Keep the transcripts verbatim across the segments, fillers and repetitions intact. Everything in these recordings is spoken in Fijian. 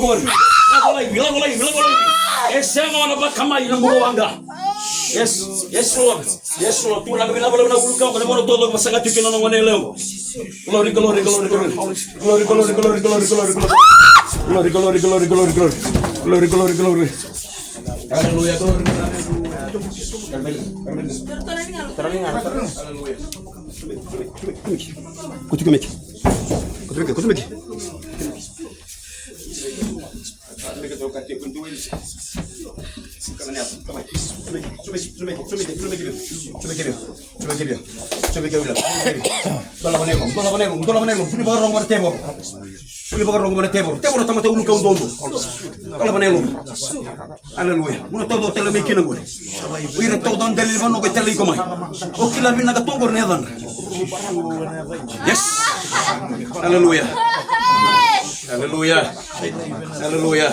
bukawaqa. Lako laivi, lako laivi, lako laivi. E sega, o na vakamai na bukawaqa. Yes, yes Lord. Yes Lord. Turaga vinaka, vinaka, vinaka, ulukau, ko na mona todo ko sa gati kina na gone levu. Glory, glory, glory, glory. Glory, glory, glory, glory, glory, glory. Glory, glory, glory, glory, glory. Glory, glory, glory. Hallelujah, glory, hallelujah. Hallelujah. Kutuka meke. Kutuka meke, kutuka meke. Dolava na yalomu, dolava na yalomu, dolava na yalomu. Vuni vakarogo vua na tevoro. Vuni vakarogo vua na tevoro. Tevoro tamata ulukau dodo. Dolava na yalomu. Aleluya. Vuna taucoko tale mai kina qori. O ira taucoko dela ni vanua qo e talai iko mai. O kila vinaka tu qori na yacadra. Yes. Aleluya. Aleluya. Aleluya.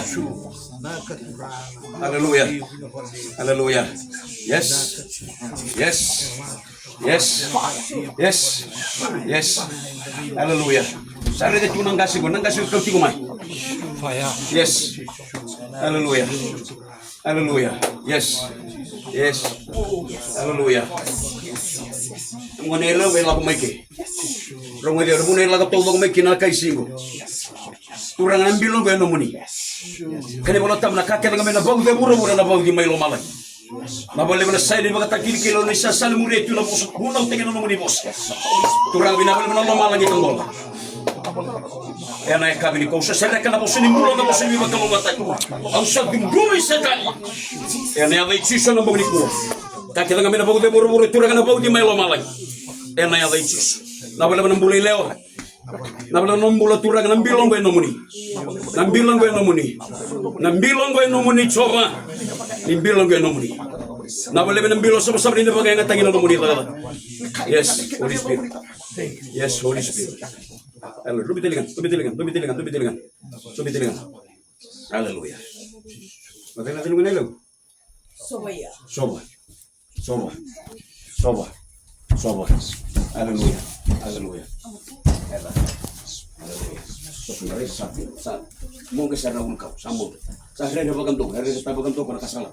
Aleluya. Aleluya. Yes. Yes. Yes. Yes. Yes. Aleluya. Sa raica tiko na qase qo, na qase qo kau tiko mai. Yes. Aleluya. Aleluya. Yes. Yes. Aleluya. Gone yalewa qo e lako mai ke. Rogoci au, na vuna e lako taucoko mai kina na kai siqo. Turaga, na bilo qo e nomuni. Kaya na iVolatabu, na ka kece ga me na vauci e vuravura na vauci mai lomalagi. Vinaka vakalevu na saini vakatakilakila ni sa sala muria tu na vosa. Vunautaki na nomuni vosa. Turaga vinaka vakalevu na lomalagi toka. Ena yakavi nikua au sa sereka na vosa ni bula, na vosa ni veivakalougatataki. Au sa cudruvi Setani. Ena yaca i Jisu ena bogi nikua. Ka kece ga mai na vakacegu vuravura, Turaga, na vauci mai lomalagi. Ena yaca i Jisu. Vinaka vakalevu na bula i Lewa. Vinaka vakalevu na bula Turaga, na bilo qo e nomuni. Na bilo qo e nomuni. Na bilo qo e nomuni Jiova. Ni bilo qo e nomuni. Vinaka vakalevu na bilo savasava ni vakayagataki na nomuni cakacaka. Yes, Holy Spirit. Yes, Holy Spirit. Aleluya. Dou biuta tale ga, dou biuta tale ga, dou biuta tale ga, dou biuta tale ga. Dou biuta tale ga. Aleluya. Matai na tale ga na ilau. Sova. Sova. Sova. Sova. Sova. Aleluya. Aleluya. Aleluya. Sa moqe sara na ulukau. Sa moqe. Sa rere vakadua. Rere ta vakadua ko na kasala.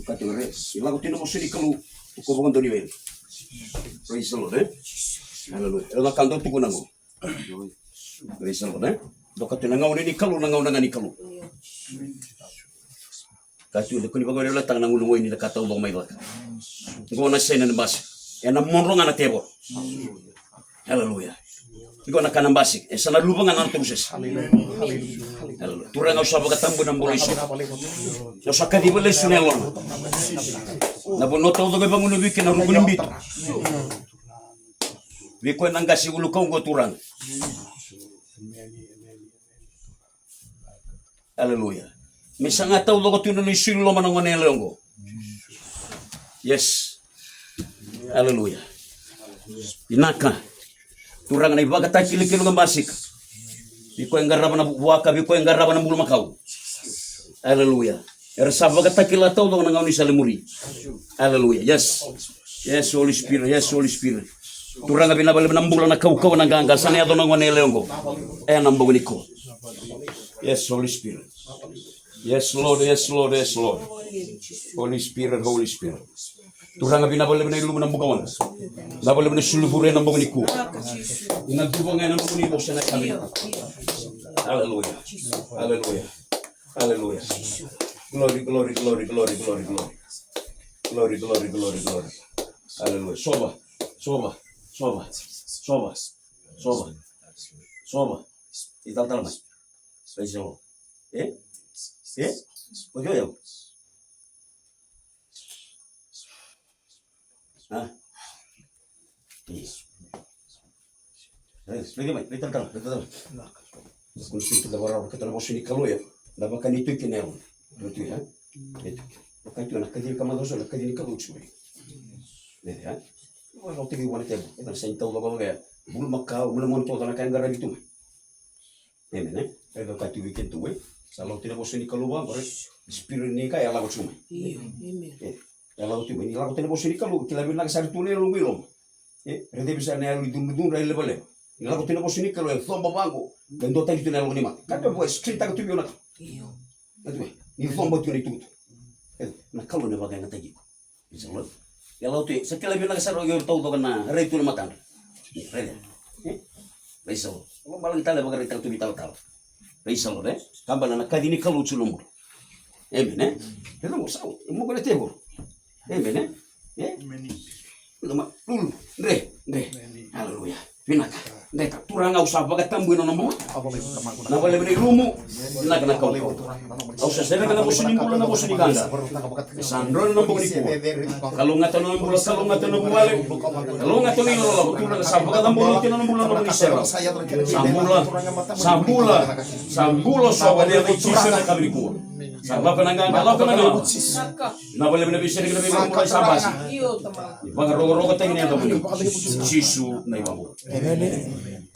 Ka tu rere. I lako tu na vosa ni Kalou. Ko vakadua ni vei. Praise the Lord, eh? Aleluya. E na ka dau tukuna qo. Praise the Lord, eh? Doka tu na gauna ni Kalou, na gauna ga ni Kalou. Ka tu, de koni vakaverelataka na gunu wai ni na ka taucoko mai vaka. Qo na sena ni basa. E na modro ga na tevoro. Aleluya. Iko na ka na basi. E sa na luva ga na toku sesa. Aleluya. Turaga au sa vakatabui na bula i so. Au sa kaciva lesu na yalona. Na vanua taucoko e vagunuvi kina ruku ni bitu. Vei koya na qase ulukau qo Turaga. Aleluya. Me saga taucoko tu na nona isulu i loma na gone yalewa qo. Yes. Aleluya. Vinaka. Turaga na ivakatakilakila ga basika. Vei koya e qarava na vuaka, vei koya e qarava na bulumakau. Aleluya. Era sa vakatakila taucoko na gauna ni sa muri. Aleluya. Yes. Yes, Holy Spirit. Yes, Holy Spirit. Turaga vinaka vakalevu na bula, na kaukauwa, na qaqa sa na yaco na gone yalewa qo. Ena bogi nikua. Yes, Holy Spirit. Yes, Lord. Yes, Lord. Yes, Lord. Holy Spirit, Holy Spirit. Turaga vinaka vakalevu na ilumu na bukawaqa. Vinaka vakalevu na suluvure ena bogi nikua. Ina cuva ga ena nomuni vosa ena yakavi. Aleluya. Aleluya. Aleluya. Glory, glory, glory, glory, glory, glory. Glory, glory, glory, glory. Aleluya. Sova, sova, sova, sova, sova, sova. Italatala mai. Praise the Lord. E? E? O kila o yau? A? Io. Raica mai, raica tale, raica tale. Ko ni sega ni vakarau kece na vosa ni Kalou ya. Na vaka ni tu kina yalo. Ni tu ya. Ni tu. Vaka tu na kaci ni kama doso, na kaci ni Kalou tu mai. Ni ya. Vakarau tiko vua na tevoro. Eda na sega ni taucoko vaka ya. Bulumakau, bula gone taucoko na ka e qaravi tu mai. Amen, e? E vaka tu vei kedatou, e? Sa lako tu na vosa ni Kalou vaqori. Spirit ni ka e lako tu mai. Io, amen. E, e lako tu mai. Ni lako tu na vosa ni Kalou, kila vinaka sara tu na yalo qo i loma. E, raica vei sara na yalo i cudrucudru, e levaleva. Ni lako tu na vosa ni Kalou, e coba vaqo. E dua tani tu na yalo ni mata. Ka dua vua, e screen taka tu vei au na ka. Io. Na tu, e. Ni coba tu na itukutuku. E, na Kalou na vakayagataki iko. Praise the Lord. Ia lau tu, sa kila vinaka sara o ira taucoko na rai tu na matadra. Rai, e? Praise the Lord. Lomalagi tale vakaraitaka tu vei talatala. Praise the Lord, e? Ka bale na kaci ni Kalou tu na bula. Amen, e? E na mo sa, e mo ko na tevoro. Amen, e? E? Loma, lulu, dre, dre. Aleluya. Vinaka. Deka, Turaga, au sa vakatabui na nomu. Na vale vei ilumu. Vinaka na Kalou. Au sa sereka na vosa ni bula, na vosa ni qaqa. E sa dro na bogi nikua. Kalougata na bula, kalougata na vuvale. Kalougata na ilolava, Turaga, sa vakacabori oti na bula, na nomuni serau. Sa bula, sa bula, sa bula, sa vale vei Jisu na yakavi nikua. Sa lako na qaqa, lako na qaqa. Na vale vei na veisereki, na veivakamuri sa basi. Vakarokorokotaki na yacamuni. Jisu na iVakabula. Amen.